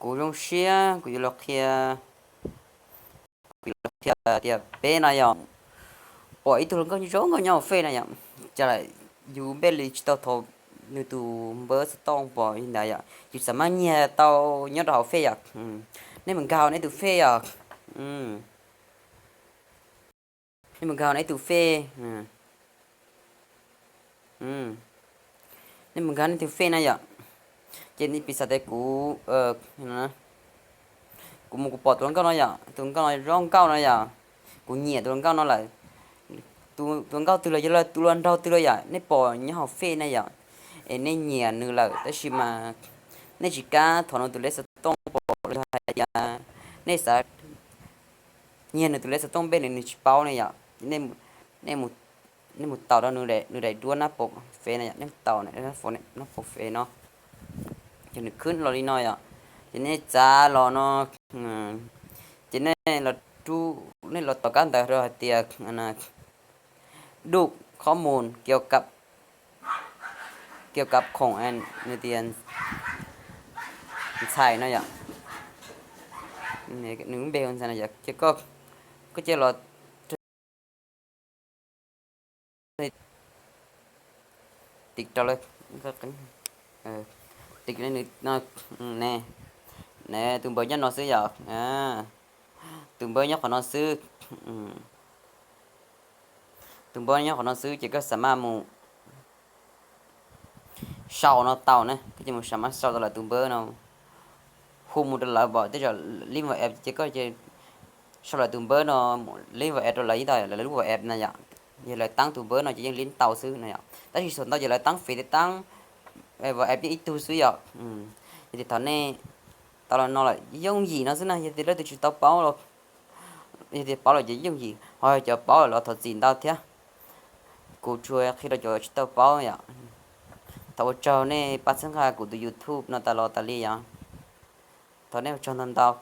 Kuv zoo siab kuv yuav los qhia, kuv yuav los qhia tias peb no yog pom ib tug hluas nkauj zoo nkauj nyob hauv Fej na yom, cas yus npej li tsis tau thov nws tus npawb xov tooj pom li ntawd yom, yus xav mas nyiag tau nyob rau hauv Fej yom. Nej mus nkag hauv nej tus Fej yom. Nej mus nkag hauv nej tus Fej. Nej mus nkag nej tus Fej na yom. Ces piv xam tias kuv, kuv mus kuv pom tus hluas nkauj no yom, tus hluas nkauj no zoo nkauj no yom, kuv nyiam tus hluas nkauj no lawm. Tus hluas nkauj twg los yog tus hluas nraug twg los yom, nej pom nyob hauv Fej na yom, es nej nyiam nws lawm tab sis mas nej tsis kam thov nws tus lej xov tooj pom los hais tias nej xav nyiag nws tus lej xov tooj npej nws, nws tsis paub ne yom. Nej mus taus rau nws daim duab nab pau Fej na yom, nej mus taus nab pau Fej no, ces nws khwb los li no yom. Ces nej txav los no, ces nej los rub, nej los tom kab ntawv rau hais tias dub qhob mus kiav kam, kiav kam khoom nws tias ntxhais no yom. Nws npe hu ntxhais no yom, ces koj cia los tim rau, tim nws no, ne, ne, tus npawb nyob no xwb yom. Tus npawb nyob qhov no xwb. Tus npawb nyob qhov no xwb ces koj xav mas mus sau no tau na, koj cia mus xav mas sau tau lawv tus npawb no, hu mus rau lawv pom tej zaum lib vas ep ces koj sau lawv tus npawb no, lib vas ep rau lawv ib tag lawv lub vas ep na yom. Yog lawv taab tus npawb no ces yeej lib tau xwb na yom, tab sis thaum ntau ces lawv taab Fej thiab taab vas ep yeej ib tug xwb yom. Yog tias thov nej tau los no lawm yooj yim no xwb na, yog tias leej twg tsis tau paub los, yog tias paub lawm ces yooj yim, ho cov paub lawm los thov txim ntau thiab. Kuv tsuas qhia rau cov tsis tau paub yom. Thov ua tsaug nej pab txhawb nqa kuv tus YouTube no tas los tas li yom. Thov nej ua tsaug ntau ntau.